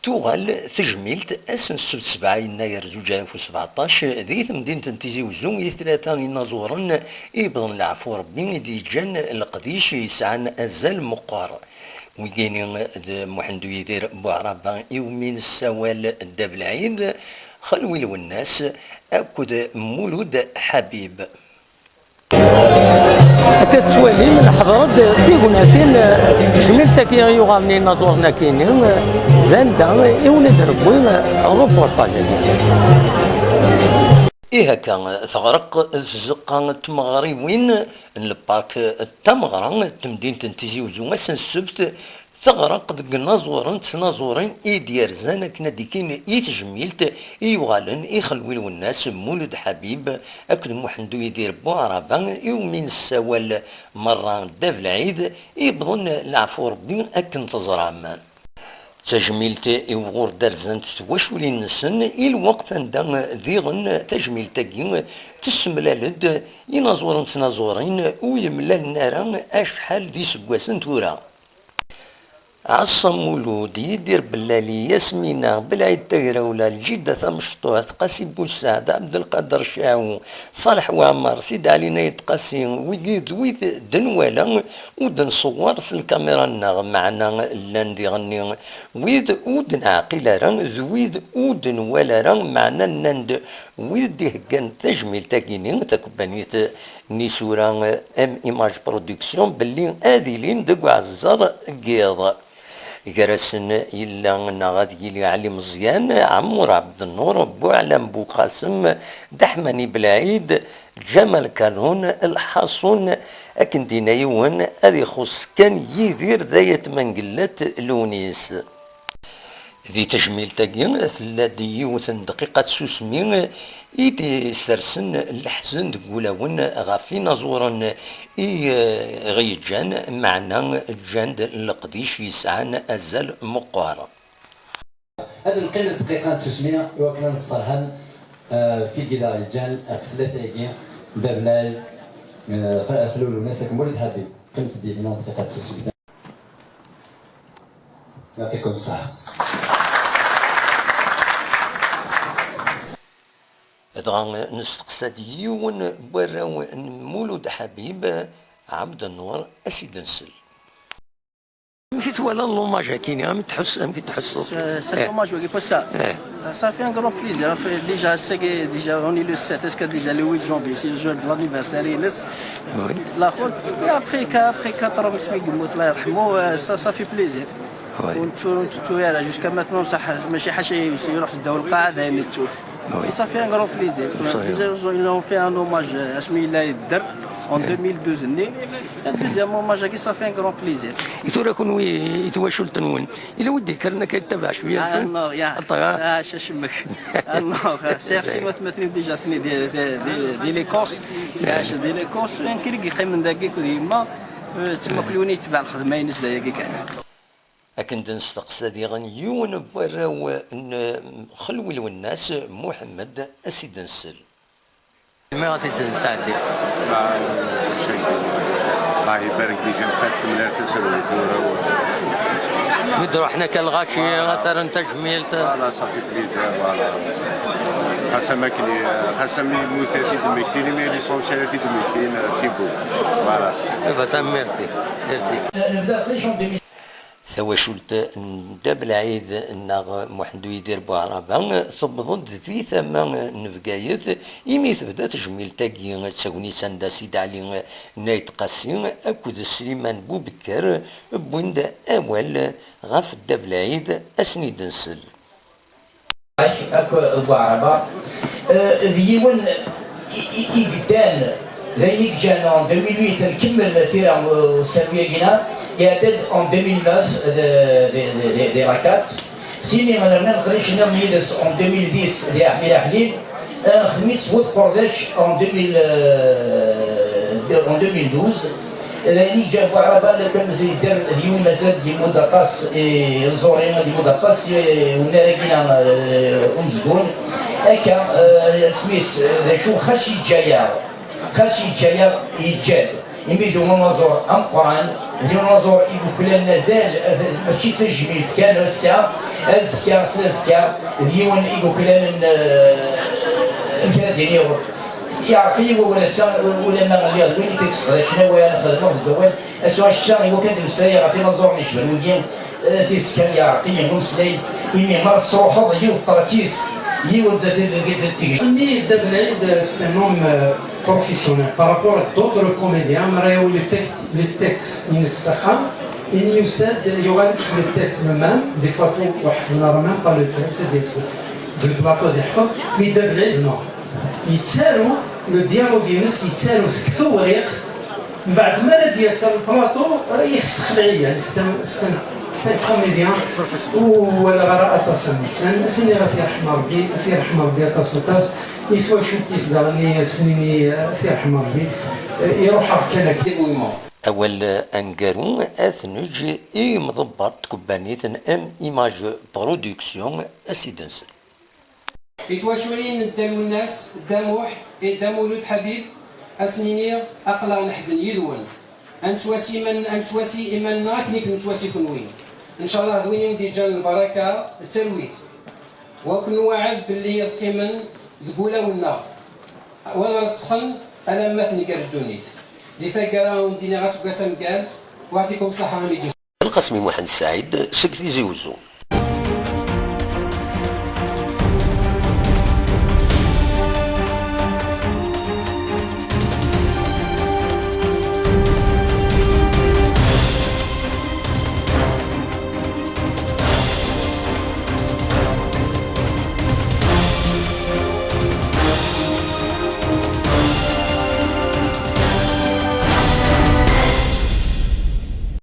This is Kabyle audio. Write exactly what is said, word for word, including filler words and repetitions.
Tuɣal tejmilt ass n ssebt sebɛa yennayer zuǧ alaf u sbeɛṭac di temdint n Tizi Uzzu i tlata inaẓuren i yebḍen leɛfu Rebbi i d-yeǧǧan leqdic yesɛan azal meqqer. Wigini d Muḥend Uyidir Buɛraba iwumi nessawal Dda Belɛid, Xelwi Lwennas akked Mulud Ḥabib. Akka tettwalim, neḥḍer-d tignatin, tejmilt-agi i yuɣalen inaẓuren-agi-ni, d anda i wen-id-rewwi reportage-agi. Ih akka, teɣreq tzeqqa n tmeɣriwin n lpark n Tameɣra n temdint n Tizi Uzzu ass n ssebt, teɣreq deg inaẓuren d tnaẓurin i d-yerzan akken ad d-ikin i tejmilt i yuɣalen i Xelwi Lwennas, Mulud Ḥabib akked Muḥend Uyidir Buɛraba iwumi nessawal merra Dda Belɛid, yewwḍen leɛfu Rebbi akken teẓram. D tajmilt i wuɣur d-rzant twaculin-nsen i lweqt anda diɣen tajmilt-agi tessemlal-d inaẓuren d tnaẓurin ur yemlalen ara acḥal d iseggasen tura. Ɛeṣṣa Mulud, Yidir Bellali, Yasmina, Belɛid Tagrawla, Lǧidda Tamecṭuḥt, Qasi Bussaɛd, Ɛebdelqader Caɛu, Ṣaleḥ Waɛmer, Sidi Ɛli Nayt Qasi, wigi d wid d-nwala ur d-nṣewwer s lkamira-nneɣ, meɛna llan diɣenni wid ur d-neɛqil ara d wid ur d-nwala ara, meɛna nnan-d wid d-iheggan tajmilt-agi-ni, takebbanit n yisura M Image Production, belli ad ilin deg uɛeẓẓer n yiḍ. Gar-asen yella neɣ ad yili Ɛli Meẓyan, Ɛemmur Ɛebdennur, Buɛlam Buqasem, Deḥmani Belɛid, Ǧamal Kanun, Lḥaṣun, akken d-yenna yiwen, ad ixuṣ kan Yidir d Ayt Mengellat Lewnis. Di tejmilt-agi, tella-d yiwet n dqiqa tsusmi i d-isersen leḥzen deg wulawen ɣef inaẓuren i, eh, ɣ-yeǧǧan, meɛna ǧǧan-d leqdic yesɛan azal meqqer. Ad neqqim dqiqa n tsusmi i wakken ad nesserham, eh, ɣef wigi i aɣ-yeǧǧan ɣef tlata-agi, Dda Belɛid, eh, Xelwi Lwennas akked Mulud Ḥabib. Qqimet-d yid-neɣ dqiqa n tsusmi. Yɛṭikum ṣṣeḥḥa. Dɣa nesteqsa-d yiwen n warraw n Mulud Ḥabib, Ɛebdennur Asidensel. Amek i twalaḍ l'hommage-agi-ni? Amek tḥus-, amek i tḥusseḍ? C'est, c'est un hommage, wagi, pour ça. Eh. Ça fait un grand plaisir. Fait, déjà, c'est que, déjà, on est le sept, est-ce que déjà le huit janvier, c'est le jour de l'anniversaire, il laisse. Oui. La faute. Et après, qu'après quatre ans, c'est que, الله يرحمه, euh, ça, ça fait plaisir. Oui. On tourne, on tourne, jusqu'à maintenant, ça, ماشي حاجة يروح يداو القاعة، دايما تشوف. Oui. Et ça fait un grand plaisir. Déjà, ils ont fait un hommage à Asmi Laïder en deux mille douze. Et deuxième hommage, ça fait un grand plaisir. I tura kunwi, i twacult-nwen, yella wi d-yekkren akka yettabaɛ cwiya? Ah, non, ya. Ah, cacmek. Ah, non, c'est si ma tmetni déjà tni di, di, di, di les courses. Di les courses, un kili qui qqimen dagi kud yemma, tma kul win yetbeɛ lxedma-ines dagi kan. Akken d-nesteqsa diɣen yiwen n warraw n Xelwi Lwennas, Muḥemmed Asidensel. Melmi ara t-id-nesɛeddi? الله يبارك déjà fat temlal taserwit tura. Mi d-ruḥen akka lɣaci, ad s-rren tajmilt. Voilà, ça fait plaisir, voilà. Xas am akken, xas am yemmut ad t-id-mmektin, imi l'essentiel ad t-id-mmektin, c'est beau. Voilà. Iba tanemmirt-ik. Merci. Tawacult n Dda Belɛid neɣ Muḥend Uyidir Buɛraba tewweḍ-d di tama n Bgayet, imi tebda tejmilt-agi d tagnit anda Sidi Ɛli Nayt Qasi akked Sliman Bubekker wwin-d awal ɣef Dda Belɛid, ad sen-id-nsel. Akk Buɛraba, eh, d yiwen i, i, i yeddan d ayen i yeǧǧan en deux mille huit, nkemmel tira, eh, usawi-agi-na, iɛedda-d en deux mille neuf, d, d, d, d, d Rakat. Sini nerna leqdic-nniḍen yid-s en deux mille dix di Aḥlil Aḥlil, eh, nexdem-itt bu tqerdac en deux mille, eh, en deux mille douze. D ayen i yeǧǧan Buɛraba, lakan mazal yedder d yiwen mazal ad d-yemmud aṭas i tẓuri, ad d-yemmud aṭas i unnar-agi-na, eh, umezgun. Akka, eh, asmi-s, eh, d acu, xas yeǧǧa-yaɣ, xas yeǧǧa-yaɣ, yeǧǧa-d. Imi d unaẓur ameqqran, d yiwen unaẓur i yuklalen azal, mačči d tajmilt kan ass-a, azekka s azekka, d yiwen i yuklalen, eh, amek ara d-iniɣ, yeɛreq-iyi wawal ass-a, ulamma lliɣ d win i k-yesseqdacen awal, xedmeɣ deg wawal, ass-a ass-a, iwakken ad d-mmeslayeɣ ɣef inaẓuren yecban wigi, eh, tidet kan yeɛreq-iyi umeslay, imi ma tesruḥeḍ yiwet n tṛakist, yiwet d, d, d, d, d, Ami Dda Belɛid, c'est un homme, euh, professionnel par rapport à d'autres comédiens. Mi ara yawi le texte, le texte-ines s axxam, imi yusa-d, yuɣal-d s le texte le même, des fois ur ḥeffḍen ara même pas le texte, c'est des, de plateau d-iḥfeḍ, mi Dda Belɛid, non. Yettaru, le dialogue-ines yettaru deg tewriqt, mbeɛd mi ara d-yas ar le plateau, eh, yessexleɛ-iyi, yani, c'est un, c'est un, c'est un comédien ur walaɣ ara aṭas am netta. Ad s-iniɣ ad t-yerḥem Rebbi, ad t-yerḥem Rebbi aṭas, aṭas. I twacult-is daɣen i as-nini, eh, ad t-yerḥem Rebbi. Eh, iruḥ-aɣ kan akka. Awal aneggaru ad t-neǧǧ i yimḍebber n tkebbanit n M Image Production, ad s-id-nsel. I twaculin n Dda Lwennas, Dda Muḥ, et Dda Mulud Ḥabib, ad sen-iniɣ aql-aɣ neḥzen yid-wen. Ad nettwasi iman-, ad nettwasi iman-nneɣ akken i ken-nettwasi kenwi. Ncallah d win i wen-d-yeǧǧan lbaraka d talwit. Wa ken-nwaɛed belli ad qqimen deg wulawen-nneɣ, wa ad reṣṣxen alamma tnekker ddunit. Di taggara ad wen-d-iniɣ aseggas ameggaz, wa yeɛṭikum ṣṣeḥḥa a mi d-tusa. Lqasmi Muḥend Saɛid seg Tizi Wezzu.